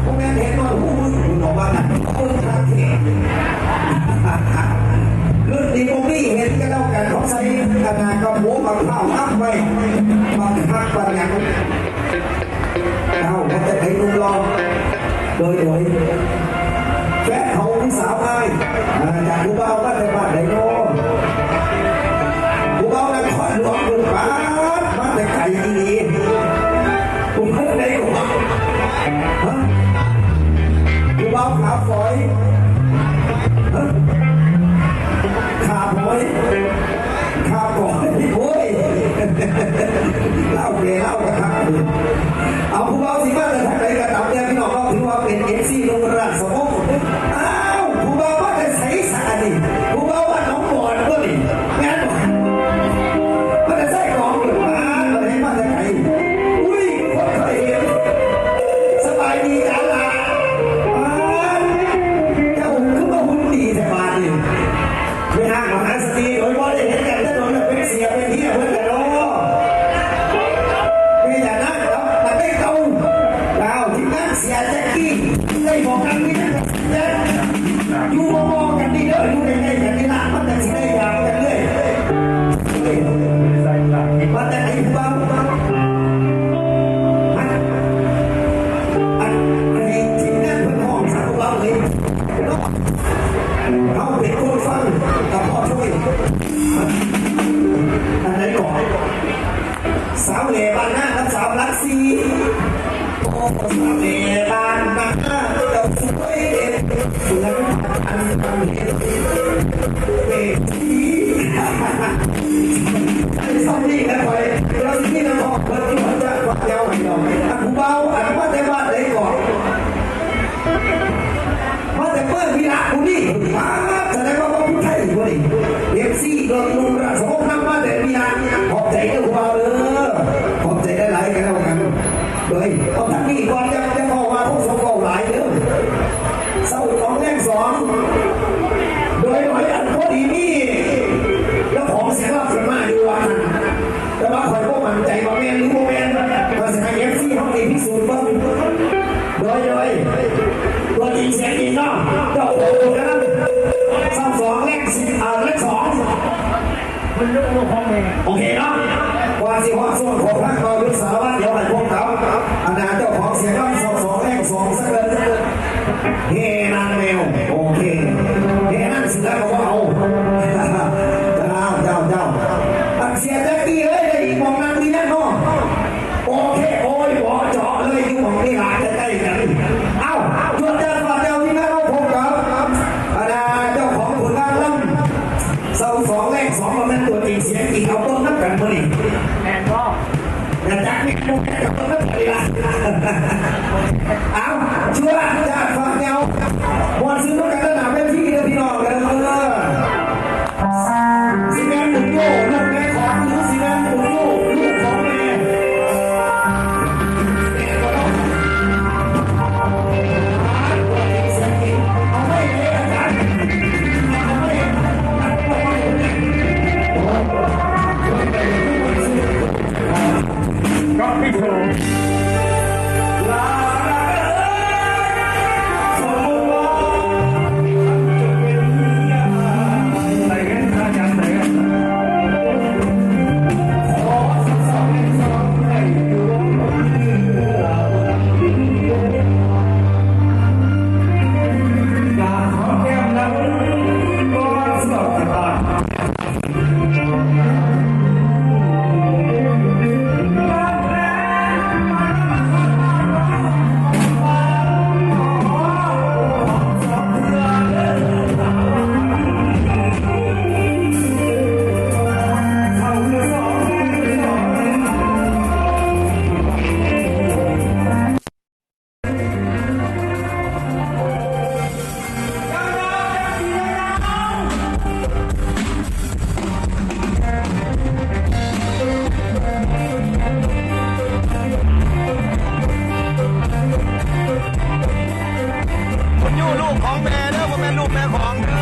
ບໍ່ແມ່ນເຫັນວ່າຮູ້ມືດອກວ່ານັ້ນ ເບິ່ງຄັກແທ້ ລຸ້ນນີ້ບໍ່ມີເຫັນກັນແລ້ວກັນ ເຂົາໃສ່ຂະໜາດກະໂປງບັກພ້າວຮັບໄວ້ ບັກຮັກບັກຫຍັງ ເອົາ ມາແຕ່ໃສໜຸ່ມຫຼໍ່ ໂດຍ ໂດຍ ແຟນເຂົາຜູ້ສາວອ້າຍ ອ່າ ຈາກຜູ້ບ່າວມາແຕ່ບ້ານໃດນໍ? ຜູ້ບ່າວນະຄອນຫຼວງພຸ້ນ ປາດ ມາແຕ່ໄກອີ່ຫຼີ ຜູ້ເພິ່ນໃດກໍວ່າ ຮະ ຜູ້ບ່າວຂາຝອຍ ຮະ ຂາຝອຍ ຂາຝອຍ ໂອ້ຍ ລາວແກ່ລາວກະຄັກ ເອົາ ຜູ້ບ່າວຊິມາແຕ່ທາງໃດກະຕາມແດ່ ພີ່ນ້ອງ ເຈົ້າຄືມາຫຸ່ນດີແທ້ບາດນີ້ ໄປຫາມະຫາສະຕີ ໂອ້ຍ ບໍ່ໄດ້ເຫັນກັນແຕ່ດົນແລ້ວ ເປັນເສຍເປັນເຮຍເພິ່ນແລ້ວເນາະ ເປັນຫຍັງນະ ເອົາ ຕັດໄດ້ເກົ່າ ລາວ ທີມງານເສຍແຈັກກີ້ ໄດ້ບອກກັນມີແຕ່ ຢູ່ບໍ່ໆກັນນີ້ເດີ ຢູ່ໃກ້ໆກັນນີ້ລະ ມັນຈັ່ງຊິໄດ້ຢາມກັນເລື້ອຍ ມາແຕ່ໃດຜູ້ບ່າວ ຮະ ອັນ ອັນນີ້ທີມງານເພິ່ນຮ້ອງຊະຜູ້ບ່າວເອີຍ ເຮົາເປັນຄົນຟັງກໍພໍຊ່ວຍ ອັນໃດກໍ ສາວແຫຼບ້ານນາກັບສາວຫຼັກສີ່ ໂອ້ ສາວແຫຼບ້ານນາ ເຈົ້າສວຍເດັ່ນ ເໝືອນກັນ ເປັນທີ່ ໄດ້ສ່ຳນີ້ແຫຼະຂ້ອຍ ລາວຊິມີນຳອອກເພິ່ນຢູ່ ເພິ່ນຈະວ່າຍາວໃຫ້ດອກ ອັນຜູ້ບ່າວ ອັນມາແຕ່ບ້ານໃດກໍ? ມາແຕ່ເມືອງວິລະບຸລີ ປາດ ສະແດງວ່າບໍ່ຜູ້ໄທບໍ່ນີ້ ເອັຟຊີ ລອດໜຸ່ມ ຣາຊະວົງນຳມາແຕ່ວິລະ ຂອບໃຈເດີຜູ້ບ່າວເດີ ຂອບໃຈຫຼາຍໆກັນແລ້ວກັນ ໂດຍ ເອົາທາງນີ້ກ່ອນ ຢ່າ ຢ່າເວົ້າວ່າພວກສົງເວົ້າຫຼາຍເດີ ເຊົ້າສອງແລງສອງ ໂດຍ ໂດຍ ອັນພໍດີມີເຈົ້າຂອງສຽງລຳຂຶ້ນມາຢູ່ວ່າຫັ້ນ ແຕ່ວ່າຂ້ອຍບໍ່ໝັ້ນໃຈວ່າແມ່ນຫຼືບໍ່ແມ່ນ ຂ້ອຍຊິໃຫ້ເອັຟຊີເຮົາໄປພິສູດເບິ່ງ ໂດຍ ໂດຍ ຕົວຈິງສຽງຈິງເນາະ ເຈົ້າຂອງເພິ່ນນະ ເຊົ້າສອງແລງສິບ ເອີ ແລງສອງ ເພິ່ນເລືອກເອົາຂອງແມ່ ໂອເຄເນາະ ກ່ອນຊິຮອດຊ່ວງຂອງທາງເບົາຍຸດສາລະວັດ ດຽວໃຫ້ພວກເຂົາ ອັນນາເຈົ້າຂອງສຽງລຳເຊົ້າສອງແລງສອງຊະເກີນ ເຮນາງແມວ ໂອເຄ ເຮນາງເສືອກໍບໍ່ເອົາ ເຈົ້າ ເຈົ້າ ເຈົ້າ ອັນເສຍແຈັກກີ້ເອີຍ ໄດ້ອີກໝ່ອງນັ່ງຫຼືຍັງເນາະ? ໂອເຄ ໂອ້ຍ ບໍ່ເຈາະເລີຍ ຢູ່ໝ່ອງນີ້ລະ ໃກ້ໆກັນ ເອົ້າ ຈວດຈາດຟາດແລ້ວ ທີມງານເຮົາພົບກັບ ອັນນາ ເຈົ້າຂອງຜົນງານລຳ ເຊົ້າສອງແລງສອງ ວ່າແມ່ນຕົວຈິງສຽງຈິງ ເອົາເບິ່ງນຳກັນມື້ນີ້ ແມ່ນບໍ່? ແຕ່ຈັກແມ່ນບໍ່ແມ່ນກໍເບິ່ງນຳກັນນີ້ລະ ເອົ້າ ຈວດຈາດຟາດແລ້ວ ມ່ວນຊື່ນນຳກັນໜ້າເວທີເດີພີ່ນ້ອງເດີ ຊິແມ່ນບຸນໂຍລູກແມ່ຂອງ ຫຼືຊິແມ່ນບຸນໂຍລູກຂອງແມ່ ແມ່ນບໍ່ເນາະ? ເອົາໄວ້ເດ້ອາຈານ ເອົາໄວ້ ກັບພິໂທ ບຸນໂຍລູກຂອງແມ່ເດີ ບໍ່ແມ່ນລູກແມ່ຂອງເດີ.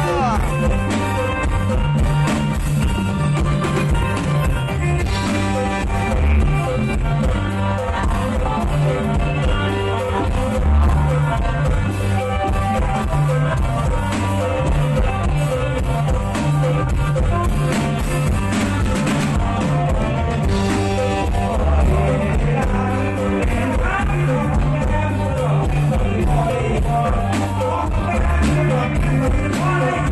ເ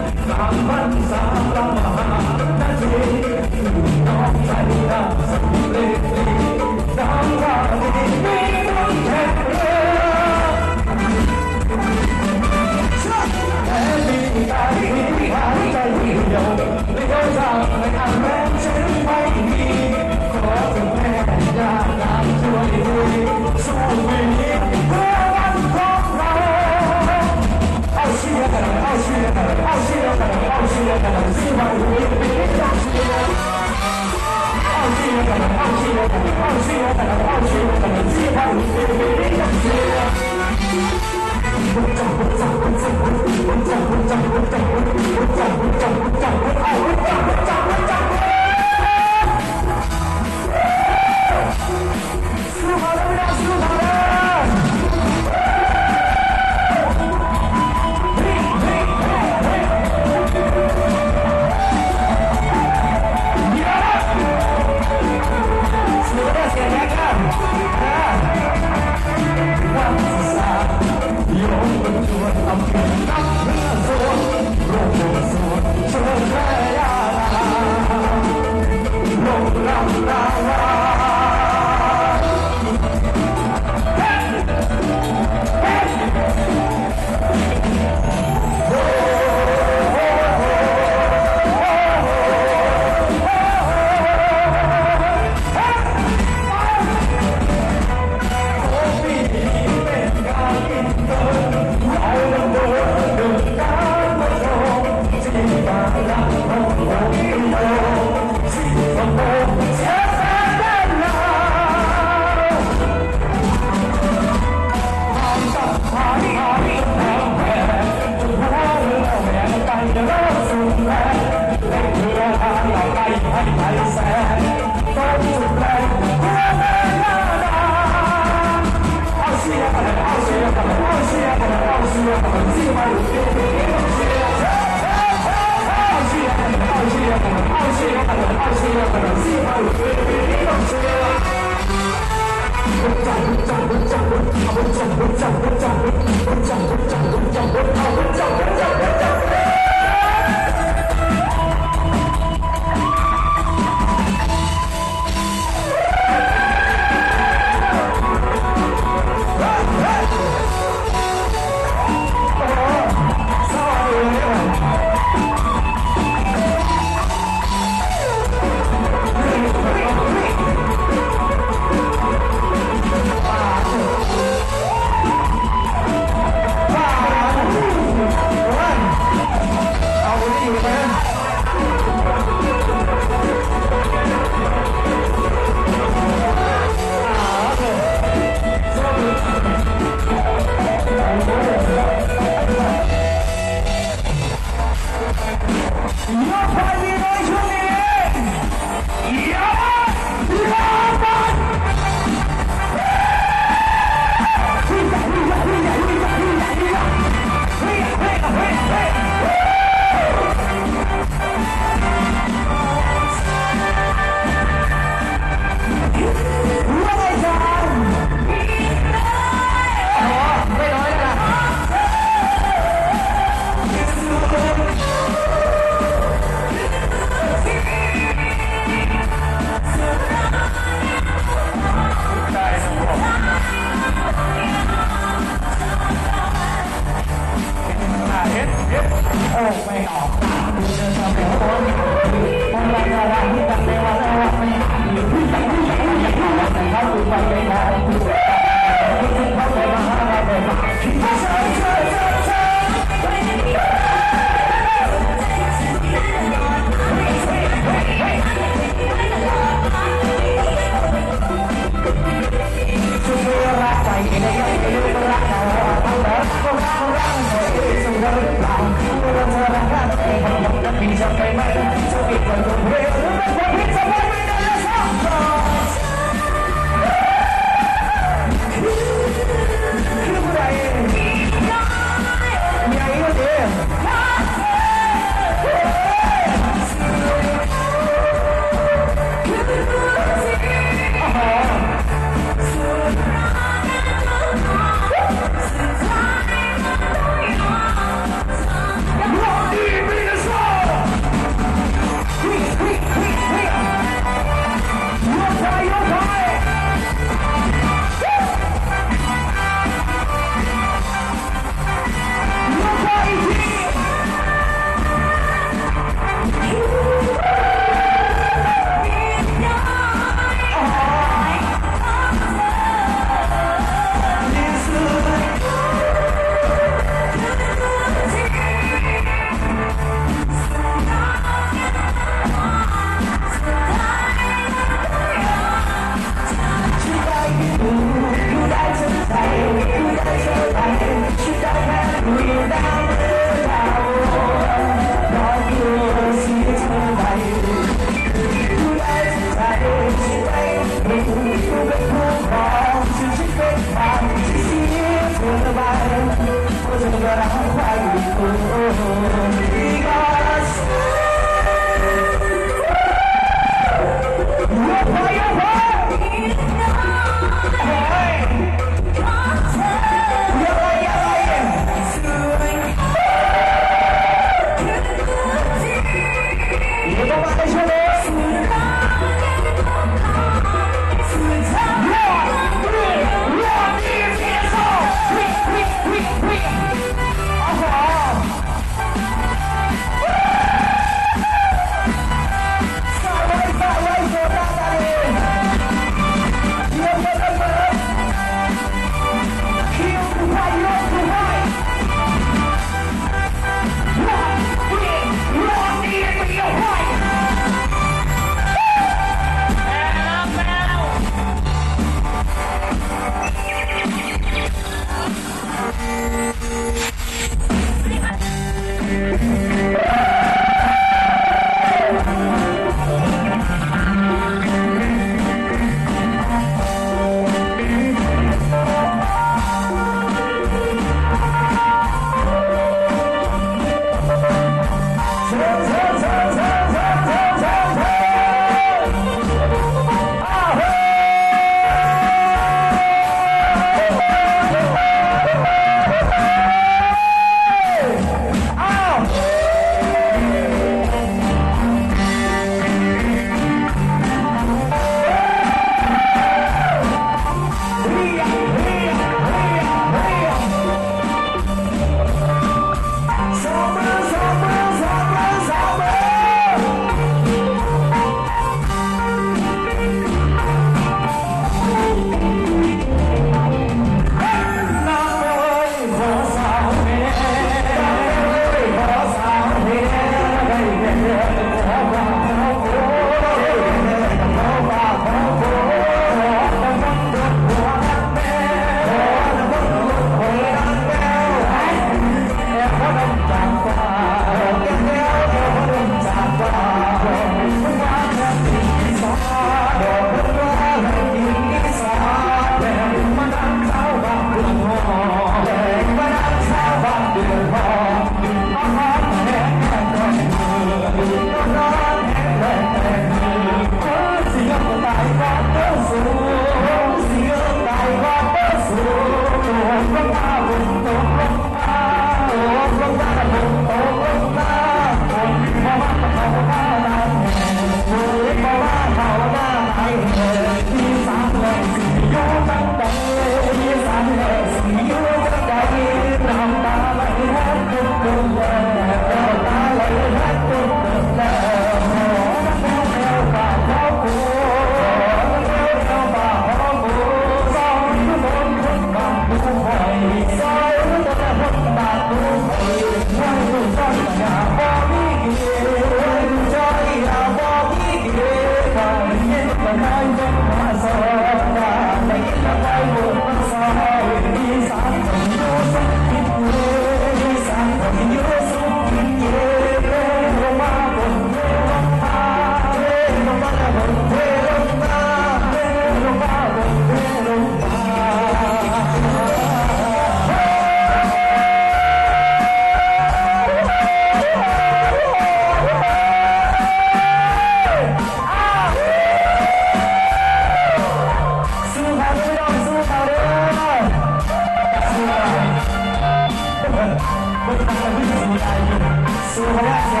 ເສຍດາຍເດີ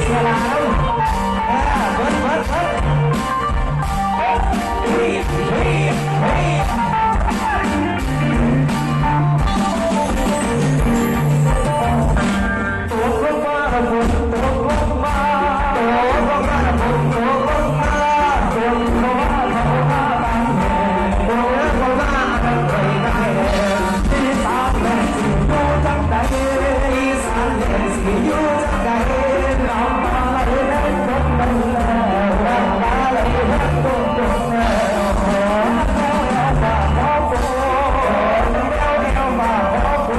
ເສຍດາຍເດີ ເອີ ເບິດ ເບິດ ເບິດ ເຮີ້ຍ ເຮີ້ຍ ເຮີ້ຍ. ຕົກລົງມາ ຝົນຕົກລົງມາ ຕົກລົງມາ ຝົນຕົກລົງມາ ຝົນເຂົ້າມາ ເຂົ້າມາບາງແຫ່ງ ຕົກລົງມາ ເຂົ້າມາບາງແຫ່ງ ອີສານແລະຊິຢູ່ຈັ່ງໃດ ອີສານແລະຊິຢູ່ຈັ່ງໃດ ນ້ຳຕາໄຫຼແຫ້ງຕົກລົງແລ້ວ ນ້ຳຕາໄຫຼແຫ້ງຕົກລົງແລ້ວ ຂໍແລ້ວ ຝາກຂໍໂປດ ຂໍແລ້ວ ຝາກຂໍໂປ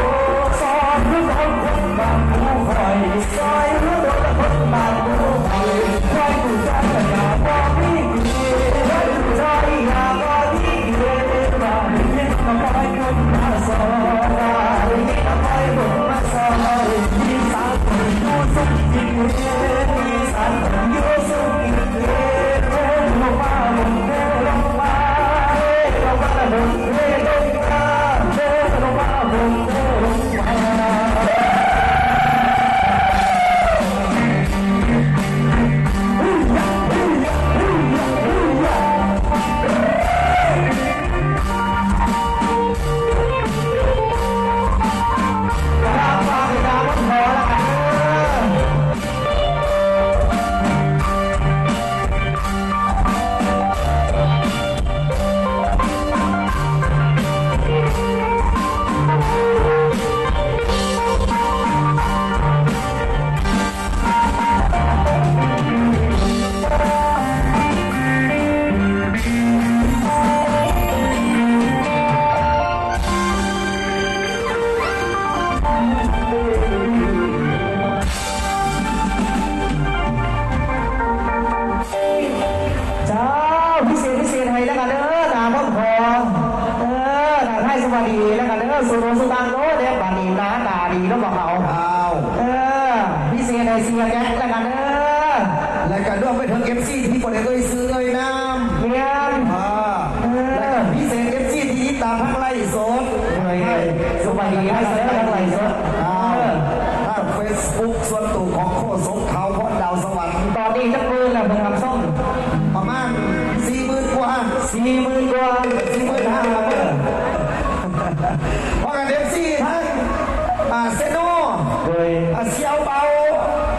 ດ ສອນລູກຄົນ ບ້ານຜູ້ຂ້ອຍ ຊ່ອຍເຫຼືອຄົນບ້ານຜູ້ຂ້ອຍ ຂ້ອຍຜູ້ຊາຍກະຢາກບໍ່ມີກິນ ຂ້ອຍຜູ້ຊາຍຢາກບໍ່ມີກິນ ວ່າໄດ້ຍິນກໍຄ່ອຍຄົນມາຊ່ອຍ ວ່າໄດ້ຍິນກໍຄ່ອຍຄົນມາຊ່ອຍ ອີສານຄົນຢູ່ສຸກກິນເຮັດ ອີສານຄົນຢູ່ສຸກກິນເຮັດ ລົງມາ ລົງເທ ລົງມາ ເອີ ລົງມາ ລົງເທ ລົງມາ ເອີ ລົງມາ ລົງເທ ລົງ ເຈົ້າ ພິເສດ ພິເສດໃຫ້ແລ້ວກັນເດີ ໜ້າມົນຂໍ ເອີ ທັກທາຍສະບາຍດີແລ້ວກັນເດີ ສຸໂນສຸຕັງໂລ ແລ້ວບາດນີ້ໜ້າຕາດີເນາະພວກເຮົາ ເຈົ້າ ເອີ ພິເສດໃຫ້ເສຍແຈັກແລ້ວກັນເດີ ແລ້ວກະລວມໄປເຖິງເອັຟຊີທີ່ບໍ່ໄດ້ເອີ່ຍຊື່ເອີ່ຍນາມ ແມ່ນ ເອີ ເອີ ແລ້ວກະພິເສດເອັຟຊີທີ່ຕິດຕາມທາງໄລຟ໌ສົດ ເອີ ສະບາຍດີ ທາງໄລຟ໌ສົດ ເອີ ທາງເຟສບຸກສ່ວນໂຕຂອງໂຄສົກ ທ້າວພອນ ດາວສະຫວັນ ຕອນນີ້ຈັກໝື່ນແລ້ວເພິ່ນຮັບຊົມ? ປະມານສີ່ໝື່ນກວ່າ ສີ່ໝື່ນກວ່າ ສີ່ໝື່ນຫ້າ ເພາະກັນເອັຟຊີທັງ ອ່າ ເຊໂນ ໂດຍ ອ່າ ສ່ຽວເບົາ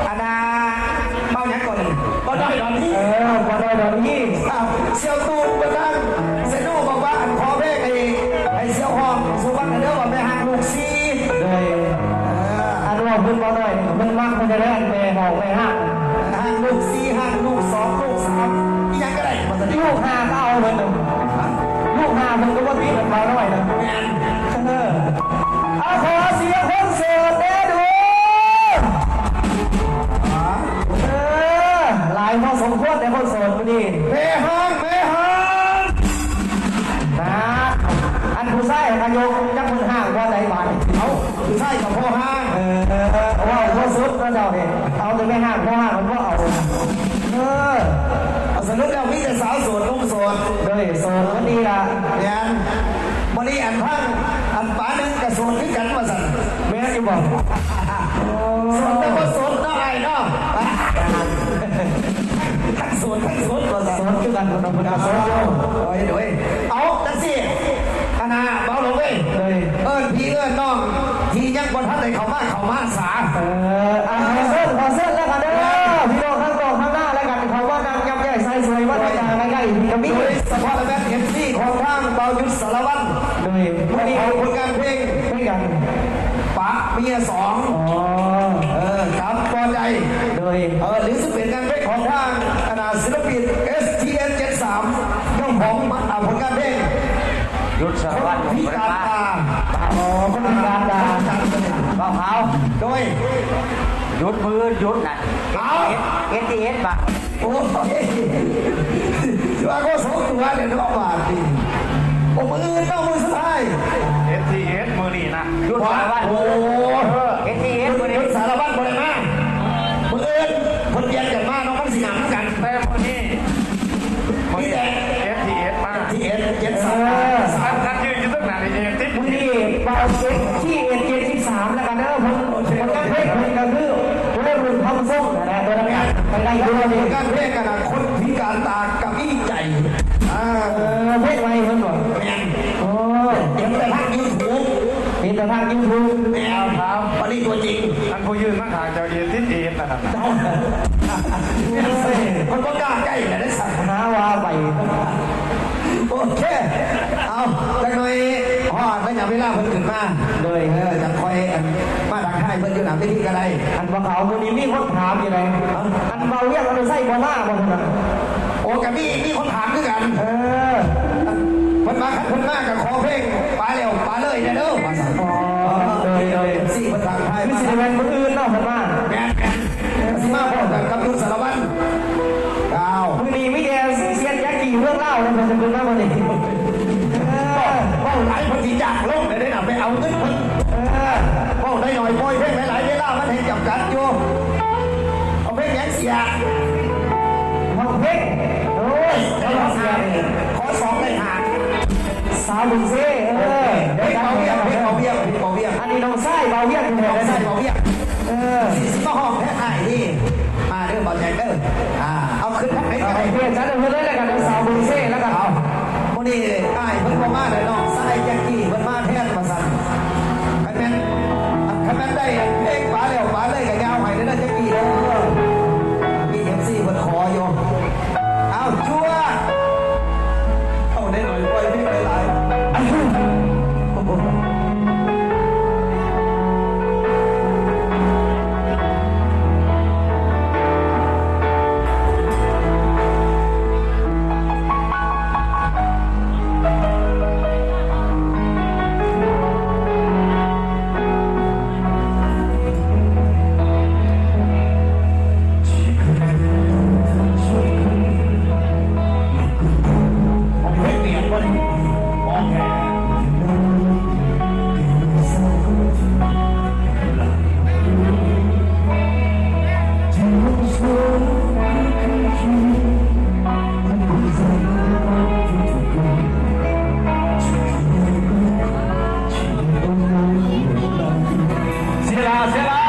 ອັນນ່າ ເບົາຫຍັງກ່ອນນີ້ ເບົານ້ອຍດອນນີ້ ເອີ ເບົານ້ອຍດອນນີ້ ອ່າ ສ່ຽວຕູບ ເພິ່ນທັງ ເຊໂນບອກວ່າ ອັນ ຂໍເພງໃຫ້ ໃຫ້ສ່ຽວຮ້ອງສູ່ຟັງແດ່ເດີ ວ່າແມ່ຮັກລູກສີ່ ໂດຍ ເອີ ອັນເວົ້າເພິ່ນເວົ້າໜ້ອຍ ເພິ່ນມັກເພິ່ນຈະໄດ້ແມ່ຮ້ອງແມ່ຮັກ ຮັກລູກສີ່ ຮັກລູກສອງ ລູກສາມ ອີ່ຫຍັງກະໄດ້ ວ່າຊັ້ນ ລູກຫ້າກະເອົາເພິ່ນ ຮະ ລູກຫ້າເພິ່ນກະບໍ່ຕິດ ເບົານ້ອຍນະ ແມ່ນ ເອີ ເອົາ ຂໍສຽງຄົນໂສດແດ່ດູ ເອີ ຫຼາຍພໍສົມຄວນແດ່ຄົນໂສດມື້ນີ້ ແມ່ຮ້າງ ແມ່ຮ້າງ ນາ ອັນຜູ້ຊາຍກະຍົກ ຈັກເພິ່ນຮ້າງບ່ອນໃດບາດນີ້ ເອົ້າ ຜູ້ຊາຍກະພໍຮ້າງ ເອີ ເວົ້າບໍ່ສຸດເນາະເຈົ້ານີ້ ເອົາແຕ່ແມ່ຮ້າງ ພໍ່ຮ້າງມັນບໍ່ເອົາ ເອີ ສະຫຼຸບແລ້ວມີແຕ່ສາວໂສດ ໜຸ່ມໂສດ ໂດຍ ໂສດ ດີລະ ແມ່ນ ມື້ນີ້ອັນທັງ ອັນປາໜຶ່ງກະໂສດຄືກັນວ່າຊັ້ນ ແມ່ນຢູ່ບໍ່? ໂສດແຕ່ບໍ່ສົດເນາະອ້າຍເນາະ ທັງໂສດທັງສົດວ່າຊັ້ນ ໂສດຄືກັນ ເພິ່ນກະໂສດຢູ່ ໂດຍ ໂດຍ ເອົາ ຈັ່ງຊີ້ ອັນນ່າ ເບົາຫຼວງເອີຍ ໂດຍ ເອີ້ນພີ່ເອີ້ນນ້ອງ ທີ່ຍັງບໍ່ທັນໄດ້ເຂົ້າມາ ເຂົ້າມາສາ ເອີ ອ່າ ຂໍເຊີນ ຂໍເຊີນແລ້ວກັນເດີ ພີ່ນ້ອງທາງນອກທາງນາແລ້ວກັນ ເຂົ້າມານັ່ງ ໃຊ້ສວຍ ມາໄດ້ກະໃກ້ໆ ກະມີ ໂດຍສະເພາະແມ່ນເອັຟຊີຂອງທາງບ່າວຍຸດສາລະວັນ ໂດຍ ເພິ່ນເອົາຜົນງານເພງ ເພງຫຍັງ ປະເມຍສອງ ອໍ ເອີ ກັບບໍ່ໃຈ ໂດຍ ເອີ ຫຼືຊິເປັນງານເພງຂອງທາງ ອັນນ່າ ສິລະປິນ ເອສທີເອັສ ເຈັດສາມ ເຈົ້າຂອງ ອ່າ ຜົນງານເພງ ຍຸດສາລະວັນ ຄົນພິການຕາ ອໍ ຄົນພິການຕາ ເບົາຂາວ ໂດຍ ຢຸດ ມື້ຢຸດນັ້ນ ເອົາ ເອັສທີເອັສ ບາດ ໂອ້ຍ ຊິວ່າກໍສອງຕົວແລ້ວເນາະບາດນີ້ ໂອ້ ມື້ອື່ນເນາະ ມື້ສຸດທ້າຍ ເອັສທີເອັສ ມື້ນີ້ນະ ຢຸດສາລະວັນ ໂອ້ ເອັສທີເອັສ ມື້ນີ້ ຢຸດສາລະວັນບໍ່ໄດ້ມາ ມື້ອື່ນເພິ່ນປ່ຽນກັນມາເນາະ ມັນຊິໜັກນຳກັນ ແຕ່ມື້ນີ້ ມື້ນີ້ ເອັສທີເອັສ ມາ ເອັສທີເອັສ ເຈັດສາມ ເອີ ສາມຄັນຢືນຢູ່ເທິງໜ້ານີ້ ຕິດ ມື້ນີ້ເບົາເອັສທີເອັສ ເຈັດສິບສາມ ນຳແລ້ວກັນເດີ ເພິ່ນ ໂອເຄ ຜົນງານເພງເພິ່ນກໍຄືວັຍລຸ້ນທຳຊົງນະ ຕົວນັ້ນກໍໄດ້ຢູ່ນີ້ ຜົນງານເພງກັນນະ ຄົນພິການຕາກໍມີໃຈ ອ່າ ເອີ ເພງໃໝ່ເພິ່ນບໍ? ແມ່ນ ໂອ້ ເຫັນແຕ່ທາງຢູທູບ ເຫັນແຕ່ທາງຢູທູບ ແມ່ນ ເອົາ ບາດນີ້ຕົວຈິງ ອັນຜູ້ຍື່ນມາຂ້າງເຈົ້າເອດ ຕິດເອດອັນນັ້ນນະ ເຈົ້າ ເອີຍ ເພິ່ນບໍ່ກ້າໃກ້ແລ້ວເດ້ ຫາວ່າໄປ. ໂອເຄ ເອົາ ຈັກໜ່ອຍຮອດໄລຍະເວລາເພິ່ນຂຶ້ນມາ ໂດຍ ເອີ ຈັກຄ່ອຍ ອັນ ມາທັກທາຍເພິ່ນຢູ່ໜ້າເວທີກໍໄດ້ ອັນບໍ່ເຂົາ ມື້ນີ້ມີຄົນຖາມຢູ່ໃດ ຮະ ອັນເບົາວຽງ ອັນໄຊບໍ່ມາບໍ່ຫັ້ນນະ ໂອ້ ກໍມີ ມີຄົນຖາມຄືກັນ ເອີ ເພິ່ນວ່າຄັນເພິ່ນມາກໍຂໍເພງປາແລ້ວປາເລີຍແດ່ເດີ ວ່າຊັ້ນ ອໍ ໂດຍ ໂດຍ ເອັຟຊີເພິ່ນທັກທາຍ ຄືຊິໄດ້ແມ່ນມື້ອື່ນເນາະ ເພິ່ນມາ ແມ່ນໆ ຊິມາພ້ອມກັນກັບນຸດສາລະວັນ ອ້າວ ມື້ນີ້ມີແຕ່ຊຽນຈັກກີ່ເມືອງລາວເນາະ ເພິ່ນຈະຂຶ້ນມາມື້ນີ້ ເອີ ເວົ້າຫຼາຍເພິ່ນຊິຈາກລົງແລ້ວເດ້ນະ ໄປເອົາເງິນເພິ່ນ ເອີ ເວົ້າໜ້ອຍໆ ປ່ອຍເພງຫຼາຍໆ ເວລາມັນແຮ່ງຈຳກັດຢູ່ ເອົາເພງຫຍັງເສຍ ຮ້ອງເພງ ໂອ້ຍ ເຈົ້າຮ້ອງເສຍ ຂໍສອງໄດ້ຫ້າ ສາວບຸນເຊ ເອີ ເພງເບົາວຽງ ເພງເບົາວຽງ ເພງເບົາວຽງ ອັນນີ້ນ້ອງຊາຍເບົາວຽງແທ້ໆ ນ້ອງຊາຍເບົາວຽງ ເອີ ຊິ ຊິມາຮ້ອງແທນອ້າຍນີ້ ມາເດີ ບໍ່ແຈກເດີ ອ່າ ເອົາຂຶ້ນທາງໃດກໍໄດ້ ເອົາ ເພງຈັດເອົາເລີຍລະກັນ ເອົາສາວບຸນເຊລະກັນ ເອົາ ມື້ນີ້ອ້າຍເພິ່ນບໍ່ມາແລ້ວ ນ້ອງຊາຍແຈັກກີ່ເພິ່ນມາແທນວ່າຊັ້ນ ຄັນແມ່ນ ຄັນແມ່ນໄດ້ເພງປາແລ້ວປາເລີຍກໍຍາວໃຫ້ເດີ ແຈັກກີ່ເດີ ມີເອັຟຊີເພິ່ນຂໍຢູ່ ອ້າວ ຈົວດ ເອົາໄດ້ໜ້ອຍປ່ອຍເພງຫຼາຍໆ ໂອ້ໂຫ. ເສຍລາ ເສຍລາ.